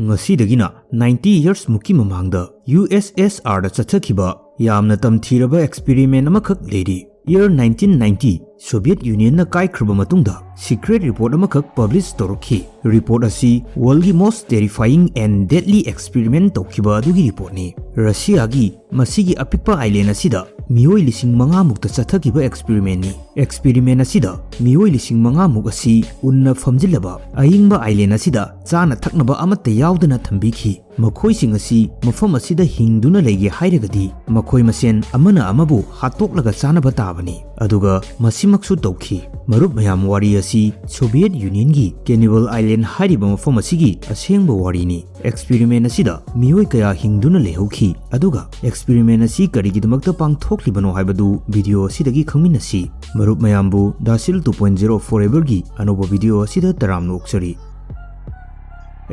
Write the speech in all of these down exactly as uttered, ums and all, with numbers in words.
ꯉꯁꯤꯗꯒꯤꯅ ninety years ꯃꯨꯛꯀꯤ ꯃꯃꯥꯡꯗ USSRꯗ ꯆꯠꯊꯈꯤꯕ ꯌꯥꯝꯅ ꯇꯝꯊꯤꯔꯕ experiment ꯑꯃꯈꯛ ꯂꯩꯔꯤ꯫ Year nineteen ninety, Soviet Unionꯅ ꯀꯥꯏꯈ꯭ꯔꯕ ꯃꯇꯨꯡꯗ secret report ꯑꯃꯈꯛ publish ꯇꯧꯔꯛꯈꯤ꯫ Report ꯑꯁꯤ worldꯒꯤ most terrifying and deadly experiment ꯇꯧꯈꯤꯕ ꯑꯗꯨꯒꯤ reportꯅꯤ꯫ ꯔꯁꯤꯌꯥꯒꯤ ꯃꯁꯤꯒꯤ ꯑꯄꯤꯛꯄ island ꯑꯁꯤꯗ ꯃꯤꯑꯣꯏ ꯂꯤꯁꯤꯡ ꯃꯉꯥ ꯃꯨꯛꯇ ꯆꯠꯊꯈꯤꯕ experimentꯅꯤ꯫ Experiment ꯑꯁꯤꯗ ꯃꯤꯑꯣꯏ ꯂꯤꯁꯤꯡ ꯃꯉꯥ ꯃꯨꯛ ꯑꯁꯤ ꯎꯟꯅ ꯐꯝꯖꯤꯜꯂꯕ ꯑꯏꯪꯕ island ꯑꯁꯤꯗ ꯆꯥꯅ ꯊꯛꯅꯕ ꯑꯃꯠꯇ ꯌꯥꯎꯗꯅ ꯊꯝꯕꯤꯈꯤ꯫ ꯃꯈꯣꯏꯁꯤꯡ ꯑꯁꯤ ꯃꯐꯝ ꯑꯁꯤꯗ ꯍꯤꯡꯗꯨꯅ ꯂꯩꯒꯦ ꯍꯥꯏꯔꯒꯗꯤ ꯃꯈꯣꯏ ꯃꯁꯦꯟ ꯑꯃꯅ ꯑꯃꯕꯨ ꯍꯥꯠꯇꯣꯛꯂꯒ ꯆꯥꯅꯕ ꯇꯥꯕꯅꯤ꯫ ꯑꯗꯨꯒ ꯃꯁꯤꯃꯛꯁꯨ ꯇꯧꯈꯤ꯫ ꯃꯔꯨꯞ ꯃꯌꯥꯝ, ꯋꯥꯔꯤ ꯑꯁꯤ Soviet Unionꯒꯤ Cannibal Island ꯍꯥꯏꯔꯤꯕ ꯃꯐꯝ ꯑꯁꯤꯒꯤ ꯑꯁꯦꯡꯕ ꯋꯥꯔꯤꯅꯤ꯫ Experiment ꯑꯁꯤꯗ ꯃꯤꯑꯣꯏ ꯀꯌꯥ ꯍꯤꯡꯗꯨꯅ ꯂꯩꯍꯧꯈꯤ, ꯑꯗꯨꯒ experiment ꯑꯁꯤ ꯀꯔꯤꯒꯤꯗꯃꯛꯇ ꯄꯥꯡꯊꯣꯛꯂꯤꯕꯅꯣ ꯍꯥꯏꯕꯗꯨ video ꯑꯁꯤꯗꯒꯤ ꯈꯪꯃꯤꯟꯅꯁꯤ꯫ ꯃꯔꯨꯞ ꯃꯌꯥꯝꯕꯨ Dasil two point zero Foreverꯒꯤ ꯑꯅꯧꯕ video ꯑꯁꯤꯗ ꯇꯔꯥꯝꯅ ꯑꯣꯛꯆꯔꯤ꯫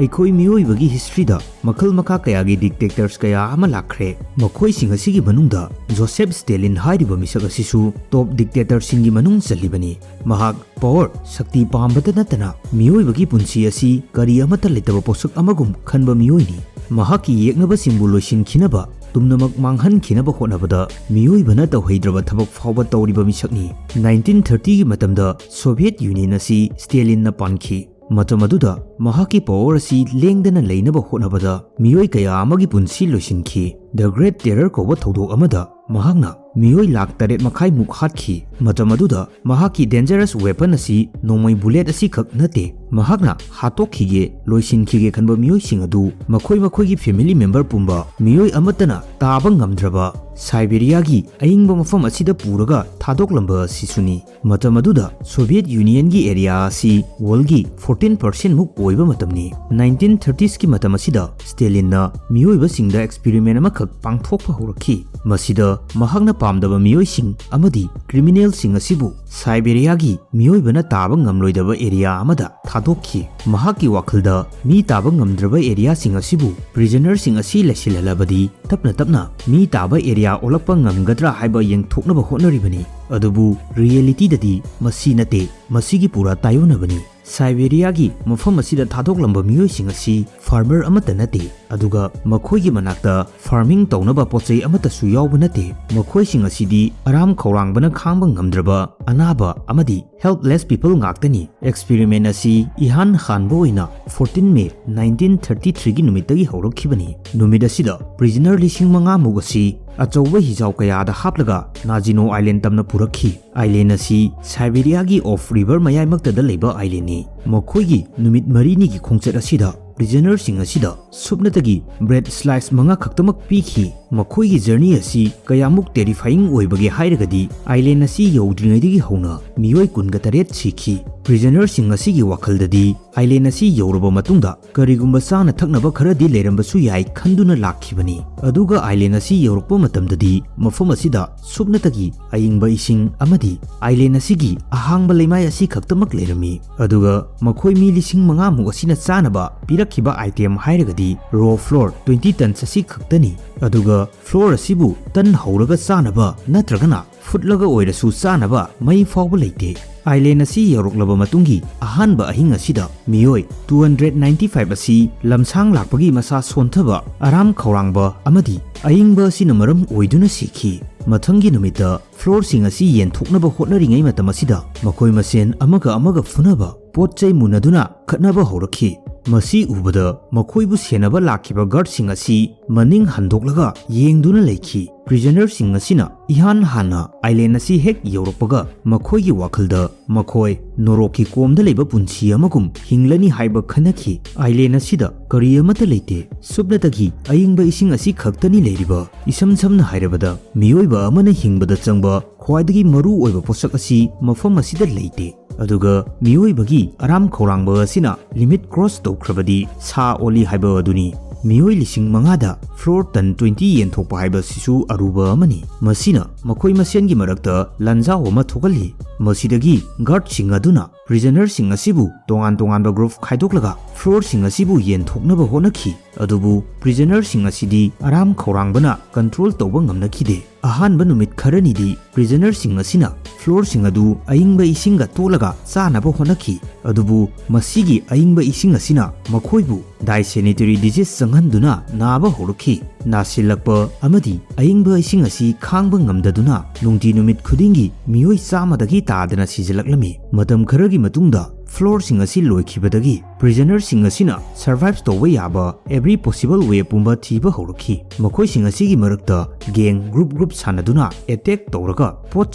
ꯑꯩꯈꯣꯏ ꯃꯤꯑꯣꯏꯕꯒꯤ historyꯗ ꯃꯈꯜ ꯃꯈꯥ ꯀꯌꯥꯒꯤ dictators ꯀꯌꯥ ꯑꯃ ꯂꯥꯛꯈ꯭ꯔꯦ꯫ ꯃꯈꯣꯏꯁꯤꯡ ꯑꯁꯤꯒꯤ ꯃꯅꯨꯡꯗ Joseph Stalin ꯍꯥꯏꯔꯤꯕ ꯃꯤꯁꯛ ꯑꯁꯤꯁꯨ top dictatorꯁꯤꯡꯒꯤ ꯃꯅꯨꯡ ꯆꯜꯂꯤꯕꯅꯤ꯫ ꯃꯍꯥꯛ power, ꯁꯛꯇꯤ ꯄꯥꯝꯕꯇ ꯅꯠꯇꯅ ꯃꯤꯑꯣꯏꯕꯒꯤ ꯄꯨꯟꯁꯤ ꯑꯁꯤ ꯀꯔꯤ ꯑꯃꯠꯇ ꯂꯩꯇꯕ ꯄꯣꯠꯁꯛ ꯑꯃꯒꯨꯝ ꯈꯟꯕ ꯃꯤꯑꯣꯏꯅꯤ꯫ ꯃꯍꯥꯛꯀꯤ ꯌꯦꯛꯅꯕꯁꯤꯡꯕꯨ ꯂꯣꯏꯁꯤꯟꯈꯤꯅꯕ, ꯄꯨꯝꯅꯃꯛ ꯃꯥꯡꯍꯟꯈꯤꯅꯕ ꯍꯣꯠꯅꯕꯗ ꯃꯤꯑꯣꯏꯕꯅ ꯇꯧꯍꯩꯗ꯭ꯔꯕ ꯊꯕꯛ ꯐꯥꯎꯕ ꯇꯧꯔꯤꯕ ꯃꯤꯁꯛꯅꯤ꯫ Nineteen thirtyꯒꯤ ꯃꯇꯝꯗ Soviet Unionꯅ ꯑꯁꯤ Stalinꯅ ꯄꯥꯟꯈꯤ꯫ ꯃꯇꯝ ꯑꯗꯨꯗ ꯃꯍꯥꯛꯀꯤ power ꯑꯁꯤ ꯂꯦꯡꯗꯅ ꯂꯩꯅꯕ ꯍꯣꯠꯅꯕꯗ ꯃꯤꯑꯣꯏ ꯀꯌꯥ ꯑꯃꯒꯤ ꯄꯨꯟꯁꯤ ꯂꯣꯏꯁꯤꯟꯈꯤ꯫ The Great Terror ꯀꯧꯕ ꯊꯧꯗꯣꯛ ꯑꯃꯗ ꯃꯍꯥꯛꯅ ꯃꯤꯑꯣꯏ ꯂꯥꯈ ꯇꯔꯦꯠ ꯃꯈꯥꯏ ꯃꯨꯛ ꯍꯥꯠꯈꯤ꯫ ꯃꯇꯝ ꯑꯗꯨꯗ ꯃꯍꯥꯛꯀꯤ dangerous weapon ꯑꯁꯤ ꯅꯣꯡꯃꯩ bullet ꯑꯁꯤꯈꯛ ꯅꯠꯇꯦ, ꯃꯍꯥꯛꯅ ꯍꯥꯠꯇꯣꯛꯈꯤꯒꯦ, ꯂꯣꯏꯁꯤꯟꯈꯤꯒꯦ ꯈꯟꯕ ꯃꯤꯑꯣꯏꯁꯤꯡ ꯑꯗꯨ ꯃꯈꯣꯏ ꯃꯈꯣꯏꯒꯤ family member ꯄꯨꯝꯕ, ꯃꯤꯑꯣꯏ ꯑꯃꯠꯇꯅ ꯇꯥꯕ ꯉꯝꯗ꯭ꯔꯕ Siberiaꯒꯤ ꯑꯏꯪꯕ ꯃꯐꯝ ꯑꯁꯤꯗ ꯄꯨꯔꯒ ꯊꯥꯗꯣꯛꯂꯝꯕ ꯑꯁꯤꯁꯨꯅꯤ꯫ ꯃꯇꯝ ꯑꯗꯨꯗ Soviet Unionꯒꯤ area ꯑꯁꯤ worldꯒꯤ fourteen percent ꯃꯨꯛ ꯑꯣꯏꯕ ꯃꯇꯝꯅꯤ꯫ Nineteen thirtiesꯀꯤ ꯃꯇꯝ ꯑꯁꯤꯗ Stalinꯅ ꯃꯤꯑꯣꯏꯕꯁꯤꯡꯗ experiment ꯑꯃꯈꯛ ꯄꯥꯡꯊꯣꯛꯄ ꯍꯧꯔꯛꯈꯤ꯫ ꯃꯁꯤꯗ ꯃꯍꯥꯛꯅ ꯄꯥꯝꯗꯕ ꯃꯤꯑꯣꯏꯁꯤꯡ ꯑꯃꯗꯤ criminalꯁꯤꯡ ꯑꯁꯤꯕꯨ Siberiaꯒꯤ ꯃꯤꯑꯣꯏꯕꯅ ꯇꯥꯕ ꯉꯝꯂꯣꯏꯗꯕ area ꯑꯃꯗ ꯊꯥꯗꯣꯛꯈꯤ꯫ ꯃꯍꯥꯛꯀꯤ ꯋꯥꯈꯜꯗ ꯃꯤ ꯇꯥꯕ ꯉꯝꯗ꯭ꯔꯕ areaꯁꯤꯡ ꯑꯁꯤꯕꯨ prisonerꯁꯤꯡ ꯑꯁꯤ ꯂꯩꯁꯤꯜꯍꯜꯂꯕꯗꯤ ꯇꯞꯅ ꯇꯞꯅ ꯃꯤ ꯇꯥꯕ area ꯑꯣꯜꯂꯛꯄ ꯉꯝꯒꯗ꯭ꯔꯥ ꯍꯥꯏꯕ ꯌꯦꯡꯊꯣꯛꯅꯕ ꯍꯣꯠꯅꯔꯤꯕꯅꯤ꯫ ꯑꯗꯨꯕꯨ realityꯗꯗꯤ ꯃꯁꯤ ꯅꯠꯇꯦ, ꯃꯁꯤꯒꯤ ꯄꯨꯔꯥ ꯇꯥꯏꯑꯣꯟꯅꯕꯅꯤ꯫ ꯁꯥꯏꯕꯦꯔꯤꯌꯥꯒꯤ ꯃꯐꯝ ꯑꯁꯤꯗ ꯊꯥꯗꯣꯛꯂꯝꯕ ꯃꯤꯑꯣꯏꯁꯤꯡ ꯑꯁꯤ farmer ꯑꯃꯠꯇ ꯅꯠꯇꯦ, ꯑꯗꯨꯒ ꯃꯈꯣꯏꯒꯤ ꯃꯅꯥꯛꯇ farming ꯇꯧꯅꯕ ꯄꯣꯠꯆꯩ ꯑꯃꯠꯇꯁꯨ ꯌꯥꯎꯕ ꯅꯠꯇꯦ꯫ ꯃꯈꯣꯏꯁꯤꯡ ꯑꯁꯤꯗꯤ ꯑꯔꯥꯝ ꯈꯧꯔꯥꯡꯕꯅ ꯈꯥꯡꯕ ꯉꯝꯗ꯭ꯔꯕ ꯑꯅꯥꯕ ꯑꯃꯗꯤ helpless people ꯉꯥꯛꯇꯅꯤ꯫ Experiment ꯑꯁꯤ ꯏꯍꯥꯟ ꯍꯥꯟꯕ ꯑꯣꯏꯅ fourteen May nineteen thirty-three ꯒꯤ ꯅꯨꯃꯤꯠꯇꯒꯤ ꯍꯧꯔꯛꯈꯤꯕꯅꯤ꯫ ꯅꯨꯃꯤꯠ ꯑꯁꯤꯗ prisoner ꯂꯤꯁꯤꯡ ꯃꯉꯥ ꯃꯨꯛ ꯑꯁꯤ ꯑꯆꯧꯕ ꯍꯤꯖꯥꯎ ꯀꯌꯥꯗ ꯍꯥꯞꯂꯒ ꯅꯥꯖꯤꯅꯣ Island ꯇꯝꯅ ꯄꯨꯔꯛꯈꯤ꯫ Island ꯑꯁꯤ ꯁꯥꯏꯕꯦꯔꯤꯌꯥꯒꯤ Off River ꯃꯌꯥꯏꯃꯛꯇꯗ ꯂꯩꯕ island ꯅꯤ꯫ ꯃꯈꯣꯏꯒꯤ ꯅꯨꯃꯤꯠ ꯃꯔꯤꯅꯤꯒꯤ ꯈꯣꯡꯆꯠ ꯑꯁꯤꯗ prisoner ꯁꯤꯡ ꯑꯁꯤꯗ ꯁꯨꯞꯅꯇꯒꯤ bread slice ꯃꯉꯥ ꯈꯛꯇꯃꯛ ꯄꯤꯈꯤ꯫ ꯃꯈꯣꯏꯒꯤ journey ꯑꯁꯤ ꯀꯌꯥꯃꯨꯛ terrifying ꯑꯣꯏꯕꯒꯦ ꯍꯥꯏꯔꯒꯗꯤ, island ꯑꯁꯤ ꯌꯧꯗ꯭ꯔꯤꯉꯩꯗꯒꯤ ꯍꯧꯅ ꯃꯤꯑꯣꯏ ꯀꯨꯟꯒ ꯇꯔꯦꯠ ꯁꯤꯈꯤ꯫ Prisoner ꯁꯤꯡ ꯑꯁꯤꯒꯤ ꯋꯥꯈꯜꯗꯗꯤ, island ꯑꯁꯤ ꯌꯧꯔꯕ ꯃꯇꯨꯡꯗ ꯀꯔꯤꯒꯨꯝꯕ ꯆꯥꯅ ꯊꯛꯅꯕ ꯈꯔꯗꯤ ꯂꯩꯔꯝꯕꯁꯨ ꯌꯥꯏ ꯈꯟꯗꯨꯅ ꯂꯥꯛꯈꯤꯕꯅꯤ꯫ ꯑꯗꯨꯒ island ꯑꯁꯤ ꯌꯧꯔꯛꯄ ꯃꯇꯝꯗꯗꯤ ꯃꯐꯝ ꯑꯁꯤꯗ ꯁꯨꯞꯅꯇꯒꯤ ꯑꯌꯤꯡꯕ ꯏꯁꯤꯡ ꯑꯃꯗꯤ island ꯑꯁꯤꯒꯤ ꯑꯍꯥꯡꯕ ꯂꯩꯃꯥꯏ ꯑꯁꯤ ꯈꯛꯇꯃꯛ ꯂꯩꯔꯝꯃꯤ꯫ ꯑꯗꯨꯒ ꯃꯈꯣꯏ ꯃꯤ ꯂꯤꯁꯤꯡ ꯃꯉꯥ ꯃꯨꯛ ꯑꯁꯤꯅ ꯆꯥꯅꯕ ꯄꯤꯔꯛꯈꯤꯕ item ꯍꯥꯏꯔꯒꯗꯤ raw flour twenty tons ꯑꯁꯤ ꯈꯛꯇꯅꯤ꯫ ꯑꯗꯨꯒ flour ꯑꯁꯤꯕꯨ ꯇꯟ ꯍꯧꯔꯒ ꯆꯥꯅꯕ ꯅꯠꯇ꯭ꯔꯒꯅ ꯐꯨꯠꯂꯒ ꯑꯣꯏꯔꯁꯨ ꯆꯥꯅꯕ ꯃꯩ ꯐꯥꯎꯕ ꯂꯩꯇꯦ꯫ Island ꯑꯁꯤ ꯌꯧꯔꯛꯂꯕ ꯃꯇꯨꯡꯒꯤ ꯑꯍꯥꯟꯕ ꯑꯍꯤꯡ ꯑꯁꯤꯗ ꯃꯤꯑꯣꯏ two hundred ninety-five ꯑꯁꯤ ꯂꯝꯁꯥꯡ ꯂꯥꯛꯄꯒꯤ ꯃꯁꯥ ꯁꯣꯟꯊꯕ, ꯑꯔꯥꯝ ꯈꯧꯔꯥꯡꯕ ꯑꯃꯗꯤ ꯑꯏꯪꯕ ꯑꯁꯤꯅ ꯃꯔꯝ ꯑꯣꯏꯗꯨꯅ ꯁꯤꯈꯤ꯫ ꯃꯊꯪꯒꯤ ꯅꯨꯃꯤꯠꯇ flour ꯁꯤꯡ ꯑꯁꯤ ꯌꯦꯟꯊꯣꯛꯅꯕ ꯍꯣꯠꯅꯔꯤꯉꯩ ꯃꯇꯝ ꯑꯁꯤꯗ ꯃꯈꯣꯏ ꯃꯁꯦꯟ ꯑꯃꯒ ꯑꯃꯒ ꯐꯨꯅꯕ, ꯄꯣꯠ ꯆꯩ ꯃꯨꯟꯅꯗꯨꯅ ꯈꯠꯅꯕ ꯍꯧꯔꯛꯈꯤ꯫ ꯃꯁꯤ ꯎꯕꯗ ꯃꯈꯣꯏꯕꯨ ꯁꯦꯟꯅꯕ ꯂꯥꯛꯈꯤꯕ guard ꯁꯤꯡ ꯑꯁꯤ ꯃꯅꯤꯡ ꯍꯟꯗꯣꯛꯂꯒ ꯌꯦꯡꯗꯨꯅ ꯂꯩꯈꯤ꯫ Prisoner ꯁꯤꯡ ꯑꯁꯤꯅ ꯏꯍꯥꯟ ꯍꯥꯟꯅ island ꯑꯁꯤ ꯍꯦꯛ ꯌꯧꯔꯛꯄꯒ ꯃꯈꯣꯏꯒꯤ ꯋꯥꯈꯜꯗ ꯃꯈꯣꯏ ꯅꯣꯔꯣꯛꯀꯤ ꯀꯣꯝꯗ ꯂꯩꯕ ꯄꯨꯟꯁꯤ ꯑꯃꯒꯨꯝ ꯍꯤꯡꯂꯅꯤ ꯍꯥꯏꯕ ꯈꯟꯅꯈꯤ꯫ Island ꯑꯁꯤꯗ ꯀꯔꯤ ꯑꯃꯠꯇ ꯂꯩꯇꯦ, ꯁꯨꯞꯅꯇꯒꯤ ꯑꯏꯪꯕ ꯏꯁꯤꯡ ꯑꯁꯤ ꯈꯛꯇꯅꯤ ꯂꯩꯔꯤꯕ꯫ ꯏꯁꯝ ꯁꯝꯅ ꯍꯥꯏꯔꯕꯗ, ꯃꯤꯑꯣꯏꯕ ꯑꯃꯅ ꯍꯤꯡꯕꯗ ꯆꯪꯕ ꯈ꯭ꯋꯥꯏꯗꯒꯤ ꯃꯔꯨ ꯑꯣꯏꯕ ꯄꯣꯠꯁꯛ ꯑꯁꯤ ꯃꯐꯝ ꯑꯁꯤꯗ ꯂꯩꯇꯦ꯫ ꯑꯗꯨꯒ ꯃꯤꯑꯣꯏꯕꯒꯤ ꯑꯔꯥꯝ ꯈꯧꯔꯥꯡꯕ ꯑꯁꯤꯅ limit cross ꯇꯧꯈ꯭ꯔꯕꯗꯤ ꯁꯥ ꯑꯣꯜꯂꯤ ꯍꯥꯏꯕ ꯑꯗꯨꯅꯤ꯫ ꯃꯤꯑꯣꯏ ꯂꯤꯁꯤꯡ ꯃꯉꯥꯗ flour ton twenty ꯌꯦꯟꯊꯣꯛꯄ ꯍꯥꯏꯕ ꯑꯁꯤꯁꯨ ꯑꯔꯨꯕ ꯑꯃꯅꯤ꯫ ꯃꯁꯤꯅ ꯃꯈꯣꯏ ꯃꯁꯦꯟꯒꯤ ꯃꯔꯛꯇ ꯂꯥꯟꯖꯥꯎ ꯑꯃ ꯊꯣꯛꯍꯜꯂꯤ꯫ ꯃꯁꯤꯗꯒꯤ guard ꯁꯤꯡ ꯑꯗꯨꯅ prisoner ꯁꯤꯡ ꯑꯁꯤꯕꯨ ꯇꯣꯉꯥꯟ ꯇꯣꯉꯥꯟꯕ group ꯈꯥꯏꯗꯣꯛꯂꯒ flour ꯁꯤꯡ ꯑꯁꯤꯕꯨ ꯌꯦꯟꯊꯣꯛꯅꯕ ꯍꯣꯠꯅꯈꯤ꯫ ꯑꯗꯨꯕꯨ prisoner ꯁꯤꯡ ꯑꯁꯤꯗꯤ ꯑꯔꯥꯝ ꯈꯧꯔꯥꯡꯕꯅ control ꯇꯧꯕ ꯉꯝꯅꯈꯤꯗꯦ꯫ ꯑꯍꯥꯟꯕ ꯅꯨꯃꯤꯠ ꯈꯔꯅꯤꯗꯤ prisonerꯁꯤꯡ ꯑꯁꯤꯅ floorꯁꯤꯡ ꯑꯗꯨ ꯑꯏꯪꯕ ꯏꯁꯤꯡꯒ ꯇꯣꯠꯂꯒ ꯆꯥꯅꯕ ꯍꯣꯠꯅꯈꯤ꯫ ꯑꯗꯨꯕꯨ ꯃꯁꯤꯒꯤ ꯑꯏꯪꯕ ꯏꯁꯤꯡ ꯑꯁꯤꯅ ꯃꯈꯣꯏꯕꯨ dye sanitary disease ꯆꯪꯍꯟꯗꯨꯅ ꯅꯥꯕ ꯍꯧꯔꯛꯈꯤ꯫ ꯅꯥꯁꯤꯜꯂꯛꯄ ꯑꯃꯗꯤ ꯑꯏꯪꯕ ꯏꯁꯤꯡ ꯑꯁꯤ ꯈꯥꯡꯕ ꯉꯝꯗꯗꯨꯅ ꯅꯨꯡꯇꯤ ꯅꯨꯃꯤꯠ ꯈꯨꯗꯤꯡꯒꯤ ꯃꯤꯑꯣꯏ ꯆꯥꯝꯃꯗꯒꯤ ꯇꯥꯗꯅ ꯁꯤꯖꯤꯜꯂꯛꯂꯝꯃꯤ꯫ ꯃꯇꯝ ꯈꯔꯒꯤ ꯃꯇꯨꯡꯗ floorꯁꯤꯡ ꯑꯁꯤ ꯂꯣꯏꯈꯤꯕꯗꯒꯤ prisonerꯁꯤꯡ ꯑꯁꯤꯅ survive ꯇꯧꯕ ꯌꯥꯕ every possible way ꯄꯨꯝꯕ ꯊꯤꯕ ꯍꯧꯔꯛꯈꯤ꯫ ꯃꯈꯣꯏꯁꯤꯡ ꯑꯁꯤꯒꯤ ꯃꯔꯛꯇ gang group group ꯁꯥꯟꯅꯗꯨꯅ attack ꯇꯧꯔꯒ ꯄꯣꯠ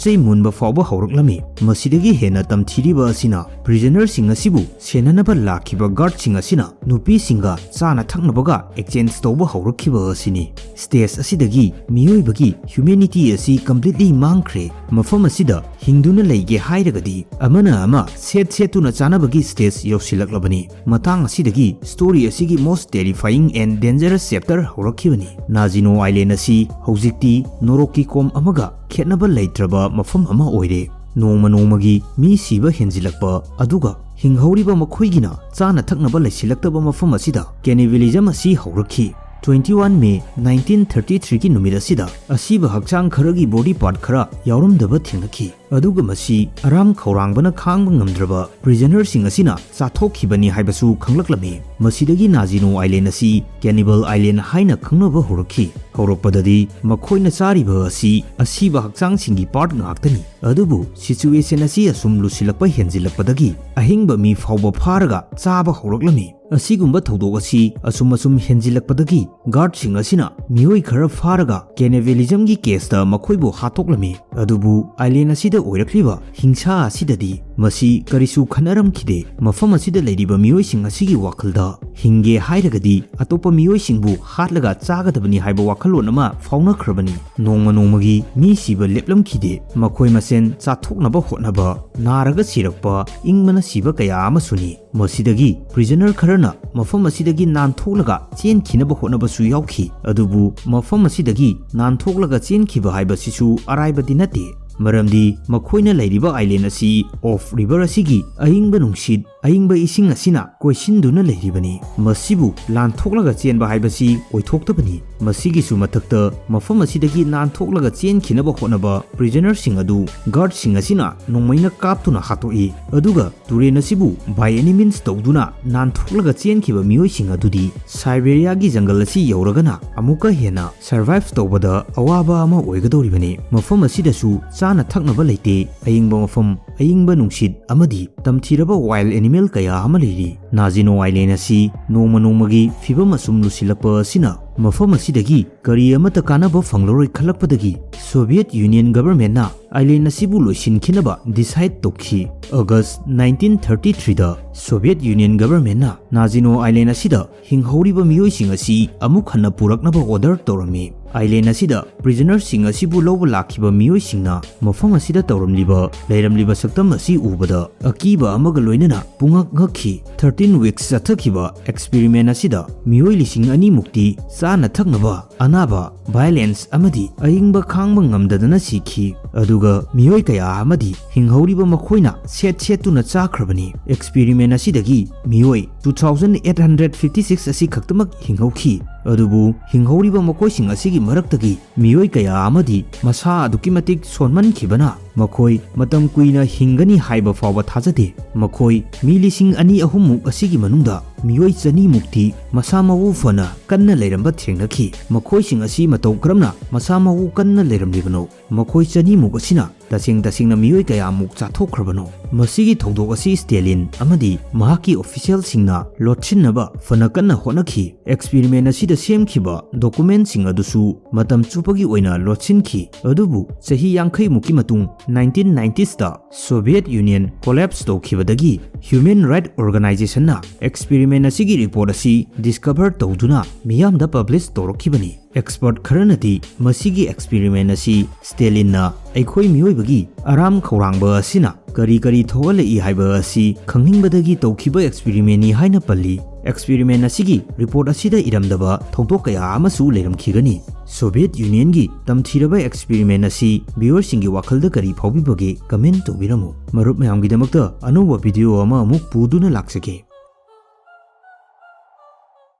ꯆꯩ ꯃꯨꯟꯕ ꯐꯥꯎꯕ ꯍꯧꯔꯛꯂꯝꯃꯤ꯫ ꯃꯁꯤꯗꯒꯤ ꯍꯦꯟꯅ ꯇꯝꯊꯤꯔꯤꯕ ꯑꯁꯤꯅ prisonerꯁꯤꯡ ꯑꯁꯤꯕꯨ ꯁꯦꯟꯅꯅꯕ ꯂꯥꯛꯈꯤꯕ guardꯁꯤꯡ ꯑꯁꯤꯅ ꯅꯨꯄꯤꯁꯤꯡꯒ ꯆꯥꯅ ꯊꯛꯅꯕꯒ exchange ꯇꯧꯕ ꯍꯧꯔꯛꯈꯤꯕ ꯑꯁꯤꯅꯤ꯫ Stage ꯑꯁꯤꯗꯒꯤ ꯃꯤꯑꯣꯏꯕꯒꯤ humanity ꯑꯁꯤ completely ꯃꯥꯡꯈ꯭ꯔꯦ꯫ ꯃꯐꯝ ꯑꯁꯤꯗ ꯍꯤꯡꯗꯨꯅ ꯂꯩꯒꯦ ꯍꯥꯏꯔꯒꯗꯤ ꯑꯃꯅ ꯑꯃ ꯁꯦꯠ ꯁꯦꯠꯇꯨꯅ ꯆꯥꯅꯕꯒꯤ stage ꯌꯧꯁꯤꯜꯂꯛꯂꯕꯅꯤ꯫ ꯃꯇꯥꯡ ꯑꯁꯤꯗꯒꯤ story ꯑꯁꯤꯒꯤ most terrifying and dangerous chapter ꯍꯧꯔꯛꯈꯤꯕꯅꯤ꯫ Nazino Island ꯑꯁꯤ ꯍꯧꯖꯤꯛꯇꯤ ꯅꯣꯔꯣꯛꯀꯤ ꯀꯣꯝ ꯑꯃꯒ ꯈꯦꯠꯅꯕ ꯂꯩꯇ꯭ꯔꯕ ꯃꯐꯝ ꯑꯃ ꯑꯣꯏꯔꯦ꯫ ꯅꯣꯡꯃ ꯅꯣꯡꯃꯒꯤ ꯃꯤ ꯁꯤꯕ ꯍꯦꯟꯖꯤꯜꯂꯛꯄ, ꯑꯗꯨꯒ ꯍꯤꯡꯍꯧꯔꯤꯕ ꯃꯈꯣꯏꯒꯤꯅ ꯆꯥꯅ ꯊꯛꯅꯕ ꯂꯩꯁꯤꯜꯂꯛꯇꯕ ꯃꯐꯝ ꯑꯁꯤꯗ cannibalism ꯑꯁꯤ ꯍꯧꯔꯛꯈꯤ꯫ Twenty one May nineteen thirty three ꯒꯤ ꯅꯨꯃꯤꯠ ꯑꯁꯤꯗ ꯑꯁꯤꯕ ꯍꯛꯆꯥꯡ ꯈꯔꯒꯤ body part ꯈꯔ ꯌꯥꯎꯔꯝꯗꯕ ꯊꯦꯡꯅꯈꯤ꯫ ꯑꯗꯨꯒ ꯃꯁꯤ ꯑꯔꯥꯝ ꯈꯧꯔꯥꯡꯕꯅ ꯈꯥꯡꯕ ꯉꯝꯗ꯭ꯔꯕ prisonerꯁꯤꯡ ꯑꯁꯤꯅ ꯆꯥꯊꯣꯛꯈꯤꯕꯅꯤ ꯍꯥꯏꯕꯁꯨ ꯈꯪꯂꯛꯂꯝꯃꯤ꯫ ꯃꯁꯤꯗꯒꯤ Nazino Island ꯑꯁꯤ cannibal island ꯍꯥꯏꯅ ꯈꯪꯅꯕ ꯍꯧꯔꯛꯈꯤ꯫ ꯍꯧꯔꯛꯄꯗꯗꯤ ꯃꯈꯣꯏꯅ ꯆꯥꯔꯤꯕ ꯑꯁꯤ ꯑꯁꯤꯕ ꯍꯛꯆꯥꯡꯁꯤꯡꯒꯤ part ꯉꯥꯛꯇꯅꯤ꯫ ꯑꯗꯨꯕꯨ situation ꯑꯁꯤ ꯑꯁꯨꯝ ꯂꯨꯁꯤꯜꯂꯛꯄ ꯍꯦꯟꯖꯤꯜꯂꯛꯄꯗꯒꯤ ꯑꯍꯤꯡꯕ ꯃꯤ ꯐꯥꯎꯕ ꯐꯥꯔꯒ ꯆꯥꯕ ꯍꯧꯔꯛꯂꯝꯃꯤ꯫ ꯑꯁꯤꯒꯨꯝꯕ ꯊꯧꯗꯣꯛ ꯑꯁꯤ ꯑꯁꯨꯝ ꯑꯁꯨꯝ ꯍꯦꯟꯖꯤꯜꯂꯛꯄꯗꯒꯤ guardꯁꯤꯡ ꯑꯁꯤꯅ ꯃꯤꯑꯣꯏ ꯈꯔ ꯐꯥꯔꯒ cannibalismꯒꯤ caseꯇ ꯃꯈꯣꯏꯕꯨ ꯍꯥꯠꯇꯣꯛꯂꯝꯃꯤ꯫ ꯑꯗꯨꯕꯨ island ꯑꯁꯤꯗ ꯑꯣꯏꯔꯛꯂꯤꯕ ꯍꯤꯡꯁꯥ ꯑꯁꯤꯗꯗꯤ ꯃꯁꯤ ꯀꯔꯤꯁꯨ ꯈꯟꯅꯔꯝꯈꯤꯗꯦ꯫ ꯃꯐꯝ ꯑꯁꯤꯗ ꯂꯩꯔꯤꯕ ꯃꯤꯑꯣꯏꯁꯤꯡ ꯑꯁꯤꯒꯤ ꯋꯥꯈꯜꯗ ꯍꯤꯡꯒꯦ ꯍꯥꯏꯔꯒꯗꯤ ꯑꯇꯣꯞꯄ ꯃꯤꯑꯣꯏꯁꯤꯡꯕꯨ ꯍꯥꯠꯂꯒ ꯆꯥꯒꯗꯕꯅꯤ ꯍꯥꯏꯕ ꯋꯥꯈꯜꯂꯣꯟ ꯑꯃ ꯐꯥꯎꯅꯈ꯭ꯔꯕꯅꯤ꯫ ꯅꯣꯡꯃ ꯅꯣꯡꯃꯒꯤ ꯃꯤ ꯁꯤꯕ ꯂꯦꯞꯂꯝꯈꯤꯗꯦ꯫ ꯃꯈꯣꯏ ꯃꯁꯦꯟ ꯆꯥꯊꯣꯛꯅꯕ ꯍꯣꯠꯅꯕ, ꯅꯥꯔꯒ ꯁꯤꯔꯛꯄ, ꯏꯪꯕꯅ ꯁꯤꯕ ꯀꯌꯥ ꯑꯃꯁꯨꯅꯤ꯫ ꯃꯁꯤꯗꯒꯤ prisoner ꯈꯔꯅ ꯃꯐꯝ ꯑꯁꯤꯗꯒꯤ ꯅꯥꯟꯊꯣꯛꯂꯒ ꯆꯦꯟꯈꯤꯅꯕ ꯍꯣꯠꯅꯕꯁꯨ ꯌꯥꯎꯈꯤ꯫ ꯑꯗꯨꯕꯨ ꯃꯐꯝ ꯑꯁꯤꯗꯒꯤ ꯅꯥꯟꯊꯣꯛꯂꯒ ꯆꯦꯟꯈꯤꯕ ꯍꯥꯏꯕꯁꯤꯁꯨ ꯑꯔꯥꯏꯕꯗꯤ ꯅꯠꯇꯦ꯫ ꯃꯔꯝꯗꯤ ꯃꯈꯣꯏꯅ ꯂꯩꯔꯤꯕ ꯑꯥꯏꯂꯦꯟ ꯑꯁꯤ ꯑꯣꯐ ꯔꯤꯚꯔ ꯑꯁꯤꯒꯤ ꯑꯏꯪꯕ ꯅꯨꯡꯁꯤꯠ, ꯑꯏꯪꯕ ꯏꯁꯤꯡ ꯑꯁꯤꯅ ꯀꯣꯏꯁꯤꯟꯗꯨꯅ ꯂꯩꯔꯤꯕꯅꯤ꯫ ꯃꯁꯤꯕꯨ ꯂꯥꯟꯊꯣꯛꯂꯒ ꯆꯦꯟꯕ ꯍꯥꯏꯕꯁꯤ ꯑꯣꯏꯊꯣꯛꯇꯕꯅꯤ꯫ ꯃꯁꯤꯒꯤꯁꯨ ꯃꯊꯛꯇ, ꯃꯐꯝ ꯑꯁꯤꯗꯒꯤ ꯅꯥꯟꯊꯣꯛꯂꯒ ꯆꯦꯟꯈꯤꯅꯕ ꯍꯣꯠꯅꯕ ꯄ꯭ꯔꯤꯖꯅꯔꯁꯤꯡ ꯑꯗꯨ ꯒꯥꯔꯗꯁꯤꯡ ꯑꯁꯤꯅ ꯅꯣꯡꯃꯩꯅ ꯀꯥꯞꯇꯨꯅ ꯍꯥꯠꯇꯣꯛꯏ, ꯑꯗꯨꯒ ꯇꯨꯔꯦꯜ ꯑꯁꯤꯕꯨ by any means ꯇꯧꯗꯨꯅ ꯅꯥꯟꯊꯣꯛꯂꯒ ꯆꯦꯟꯈꯤꯕ ꯃꯤꯑꯣꯏꯁꯤꯡ ꯑꯗꯨꯗꯤ ꯁꯥꯏꯕꯦꯔꯤꯌꯥꯒꯤ ꯖꯪꯒꯜ ꯑꯁꯤ ꯌꯧꯔꯒꯅ ꯑꯃꯨꯛꯀ ꯍꯦꯟꯅ ꯁꯔꯚꯥꯏꯚ ꯇꯧꯕꯗ ꯑꯋꯥꯕ ꯑꯃ ꯑꯣꯏꯒꯗꯧꯔꯤꯕꯅꯤ꯫ ꯃꯐꯝ ꯑꯁꯤꯗꯁꯨ ꯆꯥꯅ ꯊꯛꯅꯕ ꯂꯩꯇꯦ꯫ ꯑꯏꯪꯕ ꯃꯐꯝ, ꯑꯏꯪꯕ ꯅꯨꯡꯁꯤꯠ ꯑꯃꯗꯤ ꯇꯝꯊꯤꯔꯕ ꯋꯥꯏꯜ ꯑꯦꯅꯤꯃꯦꯜ ꯀꯌꯥ ꯑꯃ ꯂꯩꯔꯤ꯫ ꯅꯥꯖꯤꯅꯣ ꯑꯥꯏꯂꯦꯟ ꯑꯁꯤ ꯅꯣꯡꯃ ꯅꯣꯡꯃꯒꯤ ꯐꯤꯕꯝ ꯑꯁꯨꯝ ꯂꯨꯁꯤꯜꯂꯛꯄ ꯑꯁꯤꯅ ꯃꯐꯝ ꯑꯁꯤꯗꯒꯤ ꯀꯔꯤ ꯑꯃꯠꯇ ꯀꯥꯟꯅꯕ ꯐꯪꯂꯔꯣꯏ ꯈꯜꯂꯛꯄꯗꯒꯤ ꯁꯣꯚꯤꯌꯦꯠ ꯌꯨꯅꯤꯌꯟ ꯒꯚꯔꯟꯃꯦꯟꯠꯅ ꯑꯥꯏꯂꯦꯟ ꯑꯁꯤꯕꯨ ꯂꯣꯏꯁꯤꯟꯈꯤꯅꯕ ꯗꯤꯁꯥꯏꯗ ꯇꯧꯈꯤ꯫ ꯑꯣꯒꯁ ꯅꯥꯏꯟꯇꯤꯟ ꯊꯥꯔꯇꯤ ꯊ꯭ꯔꯤꯗ ꯁꯣꯚꯤꯌꯦꯠ ꯌꯨꯅꯤꯌꯟ ꯒꯚꯔꯟꯃꯦꯟꯠꯅ ꯅꯥꯖꯤꯅꯣ ꯑꯥꯏꯂꯦꯟ ꯑꯁꯤꯗ ꯍꯤꯡꯍꯧꯔꯤꯕ ꯃꯤꯑꯣꯏꯁꯤꯡ ꯑꯁꯤ ꯑꯃꯨꯛ ꯍꯟꯅ ꯄꯨꯔꯛꯅꯕ ꯑꯣꯔꯗꯔ ꯇꯧꯔꯝꯃꯤ꯫ ꯑꯥꯏꯂꯦꯟ ꯑꯁꯤꯗ ꯄ꯭ꯔꯤꯖꯅꯔꯁꯤꯡ ꯑꯁꯤꯕꯨ ꯂꯧꯕ ꯂꯥꯛꯈꯤꯕ ꯃꯤꯑꯣꯏꯁꯤꯡꯅ ꯃꯐꯝ ꯑꯁꯤꯗ ꯇꯧꯔꯝꯂꯤꯕ, ꯂꯩꯔꯝꯂꯤꯕ ꯁꯛꯇꯝ ꯑꯁꯤ ꯎꯕꯗ ꯑꯀꯤꯕ ꯑꯃꯒ ꯂꯣꯏꯅꯅ ꯄꯨꯡꯉꯛ ꯉꯛꯈꯤ꯫ ꯊꯥꯔꯇꯤꯟ ꯋꯤꯛꯁ ꯆꯠꯊꯈꯤꯕ ꯑꯦꯛꯁꯄꯦꯔꯤꯃꯦꯟꯠ ꯑꯁꯤꯗ ꯃꯤꯑꯣꯏ ꯂꯤꯁꯤꯡ ꯑꯅꯤꯃꯨꯛꯇꯤ ꯆꯥꯅ ꯊꯛꯅꯕ, ꯑꯅꯥꯕ, ꯚꯥꯏꯑꯣꯂꯦꯟꯁ ꯑꯃꯗꯤ ꯑꯏꯪꯕ ꯈꯥꯡꯕ ꯉꯝꯗꯗꯅ ꯁꯤꯈꯤ, ꯑꯗꯨꯒ ꯃꯤꯑꯣꯏ ꯀꯌꯥ ꯑꯃꯗꯤ ꯍꯤꯡꯍꯧꯔꯤꯕ ꯃꯈꯣꯏꯅ ꯁꯦꯠ ꯁꯦꯠꯇꯨꯅ ꯆꯥꯈ꯭ꯔꯕꯅꯤ꯫ ꯑꯦꯛꯁꯄꯦꯔꯤꯃꯦꯟꯠ ꯑꯁꯤꯗꯒꯤ ꯃꯤꯑꯣꯏ two thousand eight hundred fifty six ꯑꯁꯤ ꯈꯛꯇꯃꯛ ꯍꯤꯡꯍꯧꯈꯤ, ꯑꯗꯨꯕꯨ ꯍꯤꯡꯍꯧꯔꯤꯕ ꯃꯈꯣꯏꯁꯤꯡ ꯑꯁꯤꯒꯤ ꯃꯔꯛꯇꯒꯤ ꯃꯤꯑꯣꯏ ꯀꯌꯥ ꯑꯃꯗꯤ ꯃꯁꯥ ꯑꯗꯨꯛꯀꯤ ꯃꯇꯤꯛ ꯁꯣꯟꯃꯟꯈꯤꯕꯅ ꯃꯈꯣꯏ ꯃꯇꯝ ꯀꯨꯏꯅ ꯍꯤꯡꯒꯅꯤ ꯍꯥꯏꯕ ꯐꯥꯎꯕ ꯊꯥꯖꯗꯦ꯫ ꯃꯈꯣꯏ ꯃꯤ ꯂꯤꯁꯤꯡ ꯑꯅꯤ ꯑꯍꯨꯝꯃꯨꯛ ꯑꯁꯤꯒꯤ ꯃꯅꯨꯡꯗ ꯃꯤꯑꯣꯏ ꯆꯅꯤꯃꯨꯛꯇꯤ ꯃꯁꯥ ꯃꯎ ꯐꯅ ꯀꯟꯅ ꯂꯩꯔꯝꯕ ꯊꯦꯡꯅꯈꯤ꯫ ꯃꯈꯣꯏꯁꯤꯡ ꯑꯁꯤ ꯃꯇꯧ ꯀꯔꯝꯅ ꯃꯁꯥ ꯃꯎ ꯀꯟꯅ ꯂꯩꯔꯝꯂꯤꯕꯅꯣ? ꯃꯈꯣꯏ ꯆꯅꯤꯃꯨꯛ ꯑꯁꯤꯅ ꯇꯁꯦꯡ ꯇꯁꯦꯡꯅ ꯃꯤꯑꯣꯏ ꯀꯌꯥꯃꯨꯛ ꯆꯥꯊꯣꯛꯈ꯭ꯔꯕꯅꯣ? ꯃꯁꯤꯒꯤ ꯊꯧꯗꯣꯛ ꯑꯁꯤ ꯁ꯭ꯇꯦꯂꯤꯟ ꯑꯃꯗꯤ ꯃꯍꯥꯛꯀꯤ ꯑꯣꯐꯤꯁꯤꯌꯦꯜꯁꯤꯡꯅ ꯂꯣꯠꯁꯤꯟꯅꯕ ꯐꯅ ꯀꯟꯅ ꯍꯣꯠꯅꯈꯤ꯫ ꯑꯦꯛꯁꯄꯦꯔꯤꯃꯦꯟꯠ ꯑꯁꯤꯗ ꯁꯦꯝꯈꯤꯕ ꯗꯣꯀꯨꯃꯦꯟꯠꯁꯤꯡ ꯑꯗꯨꯁꯨ ꯃꯇꯝ ꯆꯨꯞꯄꯒꯤ ꯑꯣꯏꯅ ꯂꯣꯠꯁꯤꯟꯈꯤ, ꯑꯗꯨꯕꯨ ꯆꯍꯤ ꯌꯥꯡꯈꯩꯃꯨꯛꯀꯤ ꯃꯇꯨꯡ, ꯅꯥꯏꯟꯇꯤꯟ ꯅꯥꯏꯟꯇꯤꯁꯇ ꯁꯣꯚꯤꯌꯦꯠ ꯌꯨꯅꯤꯌꯟ ꯀꯣꯂꯦꯞꯁ ꯇꯧꯈꯤꯕꯗꯒꯤ ꯍ꯭ꯌꯨꯃꯦꯟ ꯔꯥꯏꯠ ꯑꯣꯔꯒꯅꯥꯏꯖꯦꯁꯟꯅ ꯑꯦꯛꯁꯄꯦꯔꯤꯃꯦꯟꯠ ꯑꯁꯤꯒꯤ ꯔꯤꯄꯣꯔꯠ ꯑꯁꯤ ꯗꯤꯁꯀꯚꯔ ꯇꯧꯗꯨꯅ ꯃꯤꯌꯥꯝꯗ ꯄꯕ꯭ꯂꯤꯁ ꯇꯧꯔꯛꯈꯤꯕꯅꯤ꯫ ꯑꯦꯛꯁꯄꯔꯠ ꯈꯔꯅꯗꯤ ꯃꯁꯤꯒꯤ ꯑꯦꯛꯁꯄꯦꯔꯤꯃꯦꯟꯠ ꯑꯁꯤ ꯁ꯭ꯇꯦꯂꯤꯟꯅ ꯑꯩꯈꯣꯏ ꯃꯤꯑꯣꯏꯕꯒꯤ ꯑꯔꯥꯝ ꯈꯧꯔꯥꯡꯕ ꯑꯁꯤꯅ ꯀꯔꯤ ꯀꯔꯤ ꯊꯣꯛꯍꯜꯂꯛꯏ ꯍꯥꯏꯕ ꯑꯁꯤ ꯈꯪꯅꯤꯡꯕꯗꯒꯤ ꯇꯧꯈꯤꯕ ꯑꯦꯛꯁꯄꯦꯔꯤꯃꯦꯟꯠꯅꯤ ꯍꯥꯏꯅ ꯄꯜꯂꯤ꯫ Experiment ꯑꯁꯤꯒꯤ report ꯑꯁꯤꯗ ꯏꯔꯝꯗꯕ ꯊꯧꯗꯣꯛ ꯀꯌꯥ ꯑꯃꯁꯨ ꯂꯩꯔꯝꯈꯤꯒꯅꯤ꯫ Soviet Union ꯒꯤ ꯇꯝꯊꯤꯔꯕ experiment ꯑꯁꯤ viewer ꯁꯤꯡꯒꯤ ꯋꯥꯈꯜꯗ ꯀꯔꯤ ꯐꯥꯎꯕꯤꯕꯒꯦ? Comment ꯇꯧꯕꯤꯔꯝꯃꯨ꯫ ꯃꯔꯨꯞ ꯃꯌꯥꯝꯒꯤꯗꯃꯛꯇ ꯑꯅꯧꯕ video ꯑꯃ ꯑꯃꯨꯛ ꯄꯨꯗꯨꯅ ꯂꯥꯛꯆꯒꯦ꯫